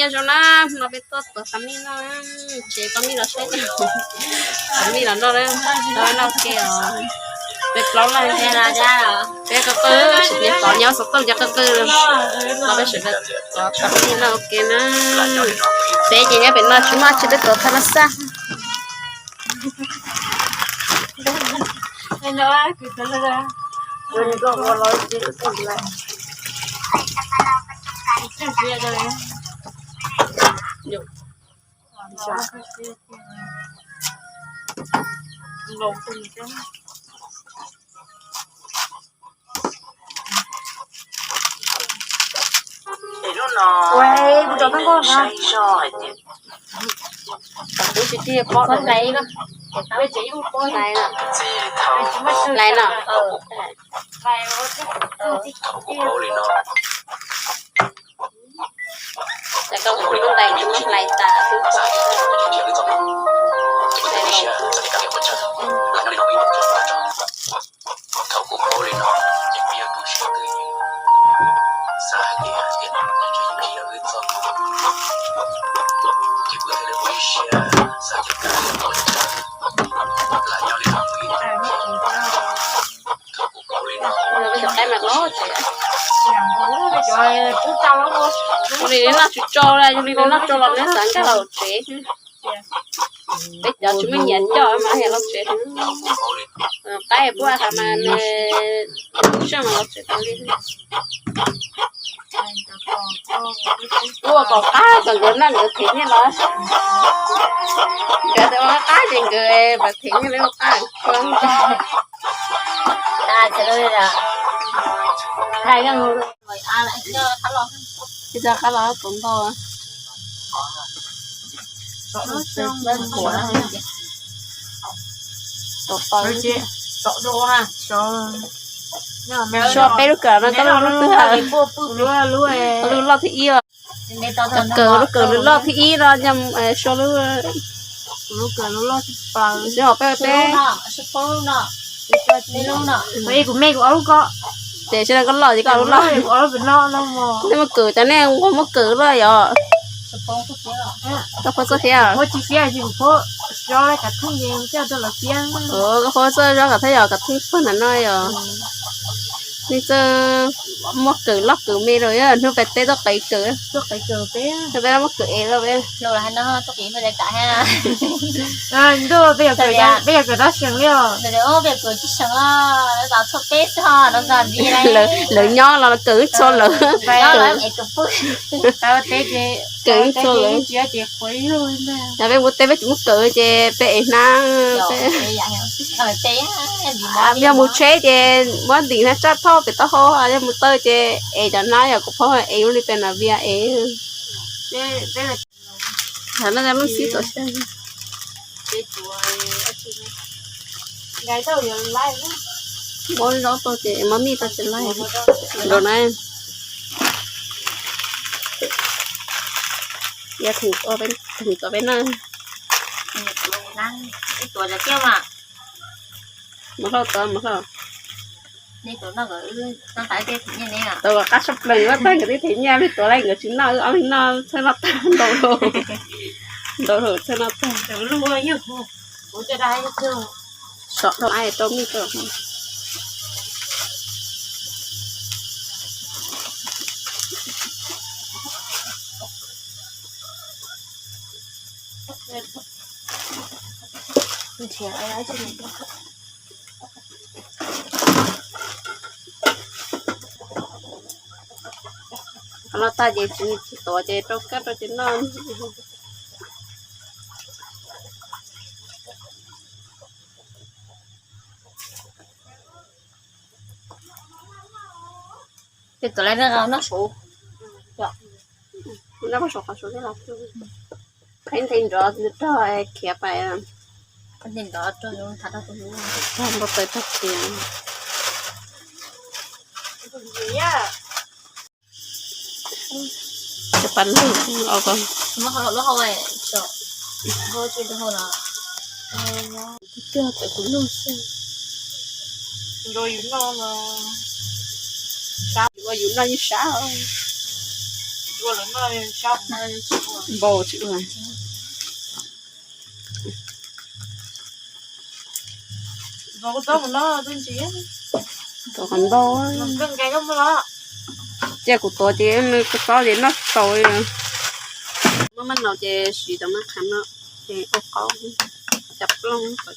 Zoo na, no peb tuaj tuav paj mij noj, tsev paj mij los saib, paj mij los noj, noj ke os. Peb plaub leeg, peb qw qw, tsis tau nyob xov tooj ces qw qw, no peb sawv daws tuav paj mij noj ua ke na. Peb ces nyob pem no tsis muaj tsi, peb tuav thaj ma xaj. Kuv tsis tij pom hlais, hlais no. Ces koj kuv lub ntais kuv muab hlais tas xwb. Thaum kuv paub li no ces kuv yog tus siab twg, xav hais tias tiam no nyob tsev yeej tsis yog wb txoj, ces kuv thiaj li ua ib siab xav coj kab los ua cas, lam nyob li no kuv yeej thaum kuv paub li no. Ua li noj tsis tso li, yog li noj tso los neb xav nkag los tsev. Peb cov tsis muaj nyiam coj mas yog los tsev. Qaib puab has mas nws soj mas los tsev tau li. Ua kom qab kom nkawd noj nkawd them nyiaj los. Nkawd ua qab ces nkawd mam them nyiaj li ua qab. Tsis tau qab los tus ntau. Suav peb lub kawm no koj lub twg? Lub loj thib ib. Cov kawm, lub kawm lub loj thib ib no, suav lub, peb peb. Kuv me kuv ob lub ko. Ces sawv daws koj loj ces koj lub loj. Nej muaj kawm, cov nej muaj kawm loj yom. Koj phob txoj hiab. Koj phob txoj zob kav theej yom, kav theej pawg ntawm no yom. Nej txawj muaj kawm loj kawm me rau hnub peb teb tuaj qev kawm. Peb muaj kawm ev lawm. Peb yog kawm tab seem li os. Lawv nyob los kawm txhua lawm. Kawm txhua lawm. Yog peb mus teb peb tsis muaj kawm ces peb ev hnab. Yog mus tsheb ces muab ntim hnab tsaj thoj pem taub hau, yog mus taw ces ev cov hnab yom, kuv phob ev ua li pem no vias ev. Thaum no lub xib txom xyab. Muab zaub tau ces muab mij tau ces laij nkaus na. Yog theem tuav peb noj. Mus hlob tuav, mus hlob. Tau kom qab sab plaws yuav tag nkawd twb them nyiaj, peb tuav laij nkawd tsis noj, wb ob leeg noj txhawb noj tag ntau, ntau txhawb noj tag. Sov dhau rau mij rau. Qhov no tag ces tsis tuav ces rau kab rau ces noj. Ces tuav laij noj saud. Noj saud qhov saud thiab los. Qhib nthe nrov rog khiav pais. Nthe nrov rog thav rog tus nrog npau taws rog khiav. Cov pas lug os ko. Twb tawm kuv lug xwb. Ua yus noj yeej sab. Npau tsis ua. Tuav qhov ntau. Cia kuv tuav ces nws kua txob ces noj tsis tau li. Muab maj no ces siv cov maj qham no ces ua qaub, cov plooj kom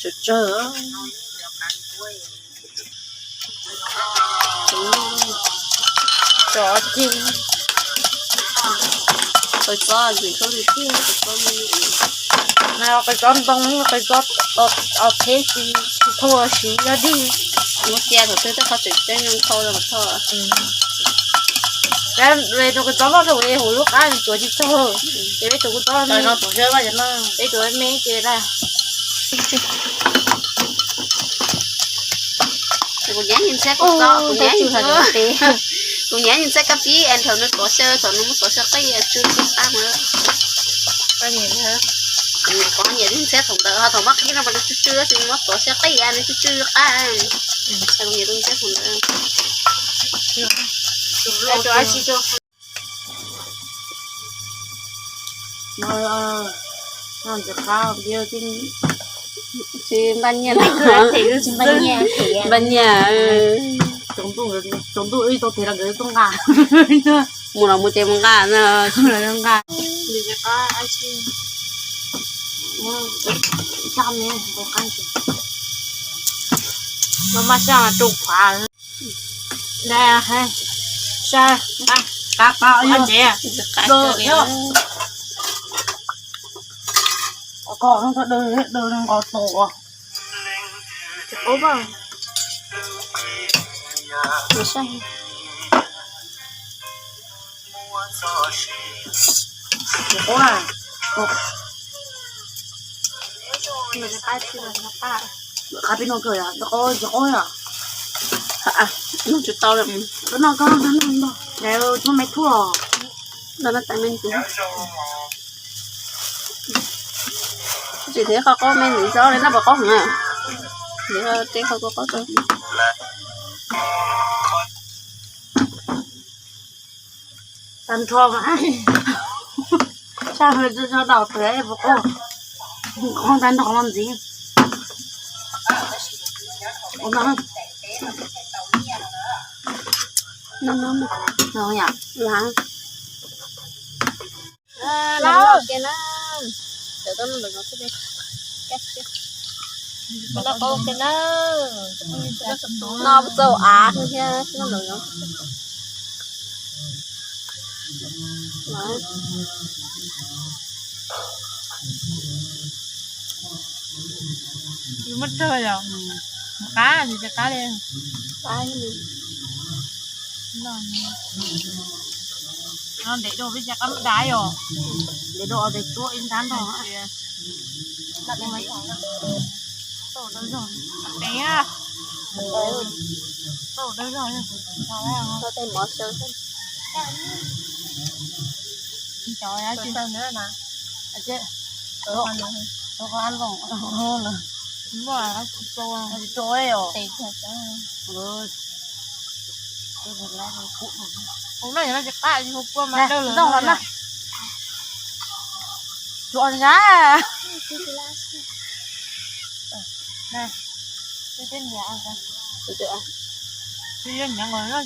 tsawg tsawg. Cov cig, qe txob ntxim khaub li tiag, qe txob me. Qe txob ntoo, qe txob os, theb tsis thau siv yog dig. Muab cia thaum twg tej qhov tseem ceeb zoo thau los thau. Peb tus kua txob loj rau kuv huv lub qab nws tuav tsis txog, ces peb tus kua txob, peb tus me ces da. Kuv nyav ntxhiab kua txob, kuv nyav, kuv nyav ntxhiab kab pib es thaum nws tuav xyaw, thaum nws muab tuav xyaw qij tsw tsw qab na. Kuv nyiam ntxhiab thaum ntawd, ho thaum muab qhib no mas nws tsw tsw, tsis muab tuav xyaw qij nws tsw tsw qab. Kuv nyiam tus ntxhiab thaum ntawd. Tsis npaj nyiaj, npaj nyiaj, tsaus ntuj ib tau tes los nkawd tuaj nqa. Mus los mus ces mus nqa na. Nqa. Maj maj sab rau phav. Qab qab ntsev. Koj no txhob dawb dawb nqos tus. Qab peb no kawg yom, qab tsis qab yom. Noj tsis tau li. Koj noj, koj noj, koj noj, noj me thuaj. Noj tais me ntsis. Tsis thiab, qhov qaub me ntsis xwb, noj puas qaub heev na. Thiab tej qhov qaub qaub tau. Tag nrho mas, sab hwv tso daus tawm puas qaub, qaub tag nrho los ntxiv. Ua no, no, no, no, yom, ua. Lauj, no qau kiag na. No txaus av thiab, no lawm no. Muab rau yom, qab, qab li. Ntev dua peb cov qab dab yom. Ntev dua tes tsuab ib nrab nrog. Tau dawb zog. Tau dawb zog. Tau tej mov xyaw xwb. Cov tsis tau na. Tau qab nplooj. Muaj tsis tau, tsis tau os. Hauv no yog no tsis qab, hu kua mas dawb lawm no. Tsuav ntag. Tsis nyiam nqos no,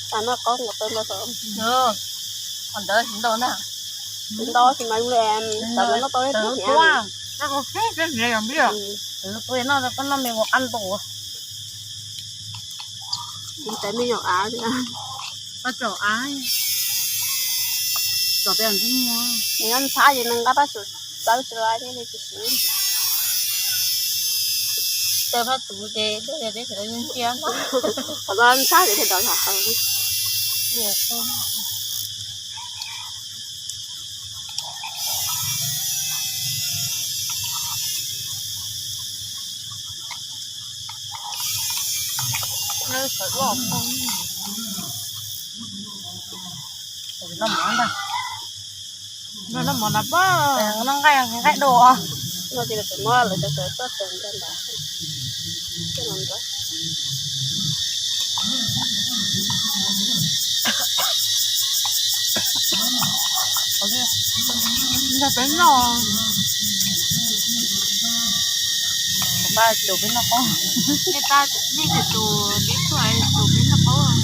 tas noj qaub nqos tau nqos. Qhov ntawd tsis ntau na. Tsis ntau tab sis mas tas noj tau ib tug thiab. Tus no koj noj me ua qab ntaus. Tais me nyuam av, tsom av, tsom peb ntxib muag. Nws nyob ntxhab ces nws nqa pab xum txawb tsis la thiab li tsis siv. Tawg phab tus ces tawg yog teb chaws ntsia no. Qhov txoj ntxhab ces thiaj tau yog qhov. Noj mov ntag. Noj mov na pab. Noj nqaij, nqaij dua. Noj ces lawv muab lawv cov sawv tuaj txog ntawd ntag. Nrog peb noj. Pab tus peb noj qab. Nej pab nej tus tus peb tuaj tus peb noj qab.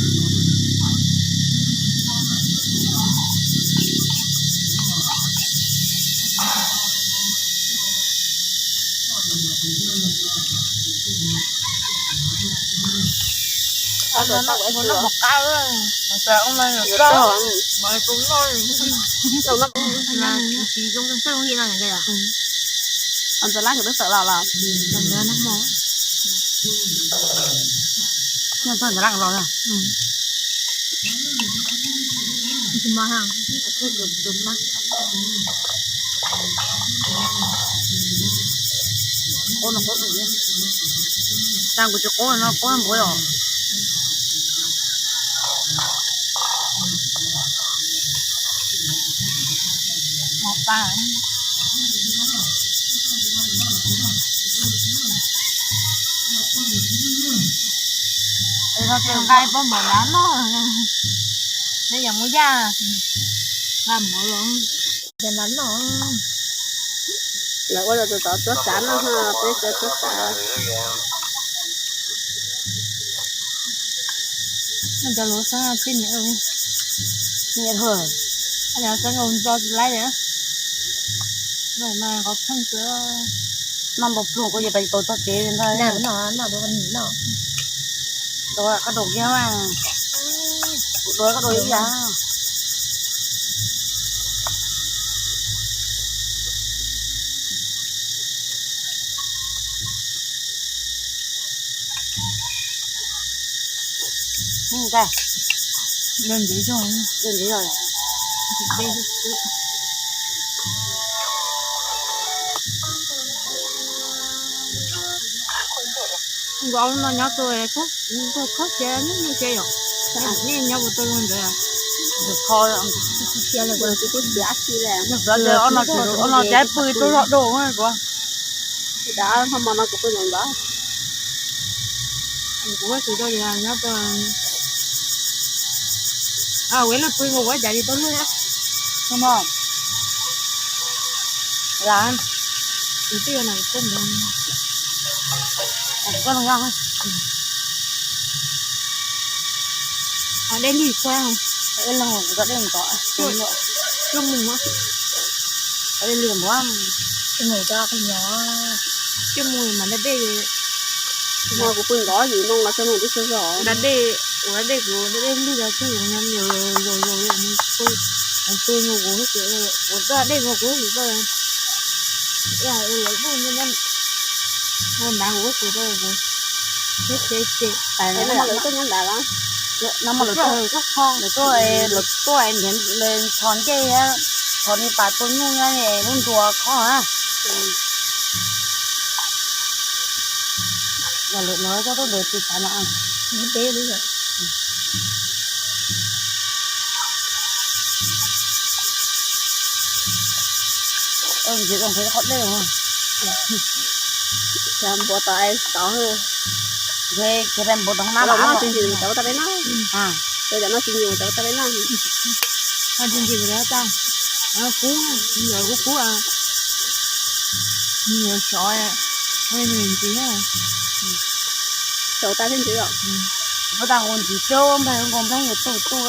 Ntxawm lab nkawd twb tawm los los. Ntxawm lab los. Qub no qub, tag kuv tsis qub no qub npuav os. Mos tas. Es no ces nqa poj mov nrad noj, nej yog muaj yaj nqa mov los ces nrad noj. Lawv ua los txog txog tsuab tsav no, peb tsuab tsav. Cov lus xeeb tib niam, niam hwm, xeeb ua nto tsis laib li. Mas qhov pheej xwb. Noj npau pluag kuj yog pais tau txoj kev li ntag. Noj, noj, noj. Qab daus kiag mas, kuv dua qab daus ib yam. Ntxiv zog, ntxiv zog. Nkaus no nyob tus, tus khob sia nyob sia yom, nej nyob ua tau ntawd. Tus kho sia kuv tsis kub sia si li. Nws xav tias ob no, ob no cav pw rau zog dua kuv. Tab hmo no kuv pw ntawd ntawd. Kuv ua tsis tau li nyob tau. Ua lwj pw nkaus ua cas li tau lwj. Lam, kuv twb yog na kuv pw ntawd. Koj no nyob. Dej lig txog, dej lig txog, cuaj mus, dej lig npua, cuaj mus coj qhov nyob, cuaj mus mas da dej. Hmo kuv pw nkov yim moo los cuaj mus twb tsaug zog. Da dej, ua da dej kuv da dej lig los tsaug zog, nyob los los los pw, pw mus kuv, kuv da dej mus kuv tsis tau. Lawv kuj nyob, ua nrad kuv kuj tsis tau kuv. Ces ces ces lawv tuaj nyob nrad los? No mas lawv tuaj, lawv tuaj, lawv tuaj nrhiav, lawv txhos ncej, txhos li pas tua nyuj nyob lub ntuas khob na. Yog lawv no coj tuaj ntawd tsis xav no. Peb li. Npua tod tod, npua tod hoob nab los tsis ntsim mus txog ua tag peb noj. Cov no tsis ntsim mus txog ua tag peb noj. Tsis ntsim mus txog ua tag, kub, kub kub, sov, ntsim, sov tas thiab ntsim os. Puas tas ua ntsim coob npleeg nkaus npleeg yuav tug tug.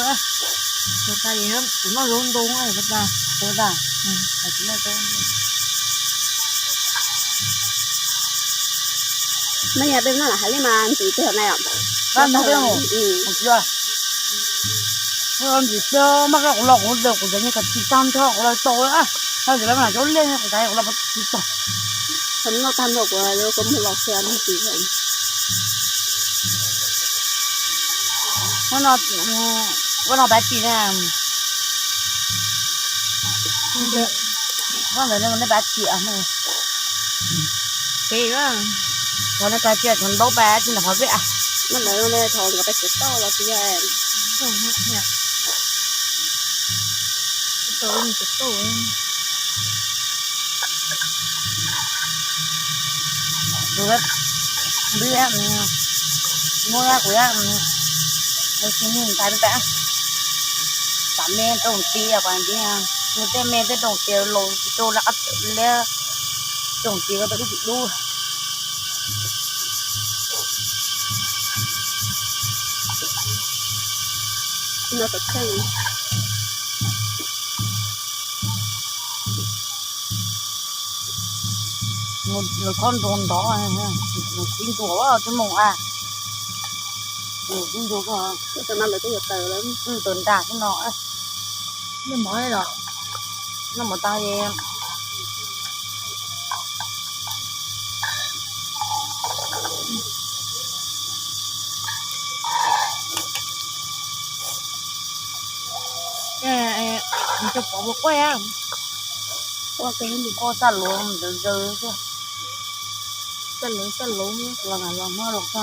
Puas tas kuv noj zaub ntoo puas tas, puas tas. Mas yog peb noj lam hais li mas ntsim peb hom nai os. Ntsim peb, ntsim peb, mas kuv los kuv los kuv tsis tau nrho kuv los tau. Tau ces peb mas cov liaj kuv tas kuv los tsis tau. Noj tag nrho kuv yuav kua muag los xwb ntsim. Ua no pab tsim na. Ua ntawd nej pab tsim. Ces thov nej pab tsim, thov ntaub pab tsim ntawm qhov peb. Ua ntawd thov nkawd pab tsim tauj los tsis yog. Kuv, kuv, muab kuv, kuv tsis mus tais peb pab. Tam me rau ti kuv ntxiv. Nws tej me tej doog tias laus tsis rau lab, tsoom txiv ko tau ib tsis dub. Nws khob nrua ntov, nws tib nrua tib moos a. Nws tib nrua ko, tawm nra xwb no. Noj mov los, noj mov tas. Cov pov ua quaj, quaj xaj luv ntawd zaws, xaj luv xaj luv los los hmo los ko,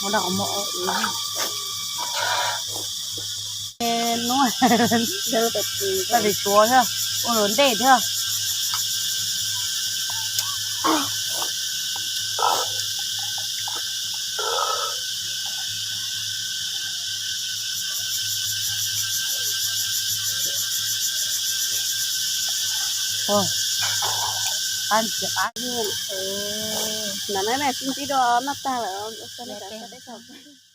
ua dab qhov muag. Hnub, tab sis suav thiab, ua luam ntej thiab. Qab ntxiv qab. Ntawm no tib ntib do noj tag lawm, ua teb teb.